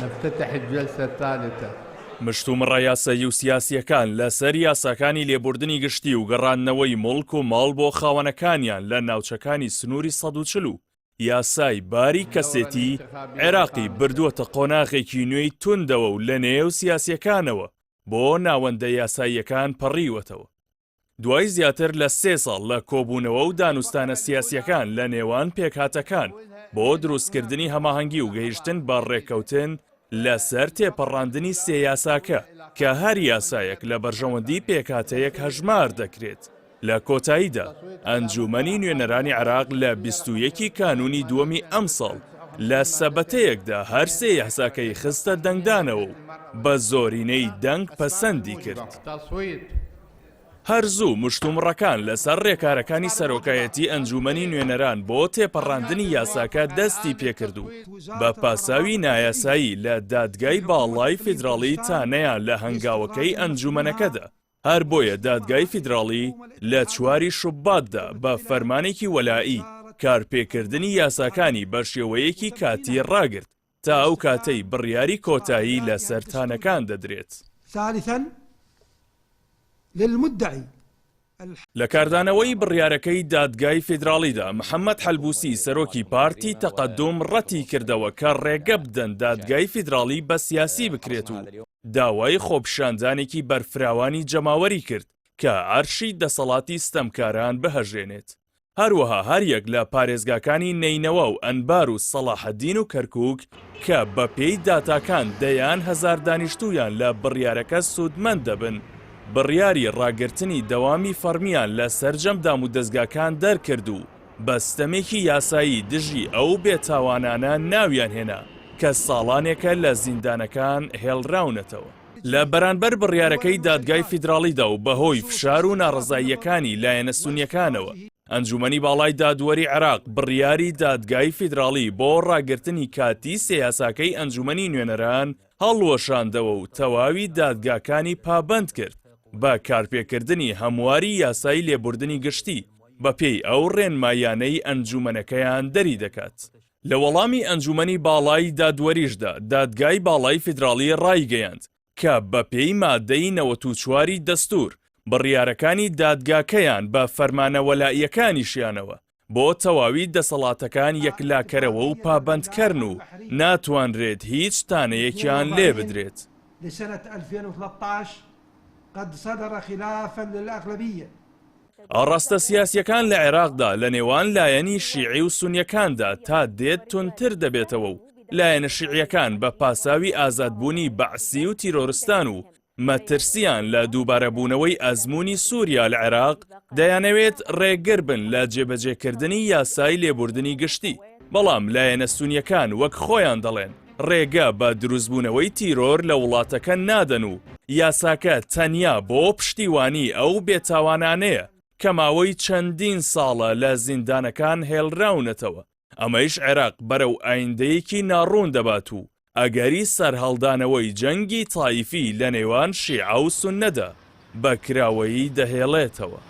نفتتح الجلسە الثالثە. مشتومڕە یاسایی و سیاسییەکان لەسەر یاساکانی لێبوردنی گشتی و گەڕاندنەوەی موڵک و ماڵ بۆ خاوەنەکانیان لە ناوچەکانی سنووری 140 و یاسای باری کەسێتی عێراقی بردووەتە قۆناغێکی نوێی توندەوە و لەنێو سیاسییەکانەوە بۆ ناوەندە یاساییەکان پەڕیوەتەوە. دوای زیاتر لە سێ ساڵ لە کۆبوونەوە و دانوستانە سیاسییەکان لە نێوان پێکهاتەکان بۆ دروستکردنی هەماهەنگی و گەیشتن بە ڕێککەوتن لەسەر تێپەڕاندنی سێ یاساکە کە هەر یاسایەک لە بەرژەوەندی پێکهاتەیەک هەژمار دەکرێت. لە کۆتاییدا ئەنجوومەنی نوێنەرانی عێراق لە 21 ی کانوونی دووەمی ئەمساڵ لە سەبەتەیەکدا هەر سێ یاساکەی خستە دەنگدانەوە و بە زۆرینەی دەنگ پەسەندی کرد. هەر زوو مشتومڕەکان لەسەر رێکارەکانی سەرۆکایەتی ئەنجوومەنی نوێنەران بۆ تێپەڕاندنی یاساکە دەستی پێکرد و بە پاساوی نایاسایی لە دادگای باڵای فیدراڵی تانەیان لە هەنگاوەکەی ئەنجوومەنەکەدا. هەر بۆیە دادگای فیدراڵی لە چواری شوباتدا بە فەرمانێکی وەلائی کارپێکردنی یاساکانی بە شێوەیەکی کاتی ڕاگرت تا ئەو کاتەی بڕیاری کۆتایی لەسەر تانەکان دەدرێت. ثالثا للمدعی. لە کاردانەوەی بڕیارەکەی دادگای فیدراڵیدا، محەمەد حەلبوسی سەرۆکی پارتی تەقەدوم ڕەتی کردەوە کە ڕێگە بدەن دادگای فیدراڵی بە سیاسی بکرێت و داوای خۆپیشاندانێکی بەرفراوانی جەماوەری کرد کە عەرشی دەسەڵاتی ستەمکاران بهەژێنێت. هەروەها هەریەک لە پارێزگاکانی نەینەوا و ئەنبار و سەڵاحەدین و کەرکوک کە بەپێی داتاکان دەیان هەزار دانیشتوویان لە بڕیارەکە سوودمەند دەبن، بڕیاری ڕاگرتنی دەوامی فەڕمییان لە سەرجەم دامودەزگاکان دەرکرد و بە ستەمێکی یاسایی دژی ئەو بێتاوانانە ناویان هێنا کە ساڵانێکە لە زیندانەکان هێڵراونەتەوە. لە بەرانبەر بڕیارەکەی دادگای فیدراڵیدا و بەهۆی فشار و ناڕەزاییەکانی لایەنە سونییەکانەوە، ئەنجومەنی باڵای دادوەری عێراق بڕیاری دادگای فیدراڵی بۆ ڕاگرتنی کاتی سێ یاساکەی ئەنجومەنی نوێنەران هەڵوەشاندەوە و تەواوی دادگاکانی پابەند کرد بە کارپێکردنی هەمواری یاسای لێبوردنی گشتی بەپێی ئەو ڕێنماییانەی ئەنجومەنەکەیان دەریدەکات. لە وەڵامی ئەنجومەنی باڵای دادوەریشدا، دادگای باڵای فیدراڵی ڕایگەیاند کە بەپێی مادەی 94 ی دەستوور، بڕیارەکانی دادگاکەیان بە فەرمانە وەلائییەکانیشیانەوە بۆ تەواوی دەسەڵاتەکان یەکلاکەرەوە و پابەندکەرن و ناتوانرێت هیچ تانەیەکیان لێ بدرێت. لسنە 2013 قد صدر خلافا للأغلبية. ئاڕاستە سیاسییەکان لە عێراقدا لە نێوان لایەنی شیعی و سونییەکاندا تا دێت توندتر دەبێتەوە و لایەنە شیعییەکان بە پاساوی ئازادبوونی بەعسی و تیرۆرستان و مەترسییان لە دووبارەبوونەوەی ئەزموونی سووریا لە عێراق دەیانەوێت ڕێگر بن لە جێبەجێکردنی یاسای لێبوردنی گشتی، بەڵام لایەنە سونییەکان وەک خۆیان دەڵێن ڕێگە بە دروستبوونەوەی تیرۆر لە وڵاتەکە نادەن و یاساکە تەنیا بۆ پشتیوانی ئەو بێتاوانانەیە کە ماوەی چەندین ساڵە لە زیندانەکان هێڵراونەتەوە، ئەمەیش عێراق بەرەو ئایندەیەکی ناڕوون دەبات و ئەگەری سەرهەڵدانەوەی جەنگی تایفی لە نێوان شیعە و سوننەدا بە کراوەیی دەهێڵێتەوە.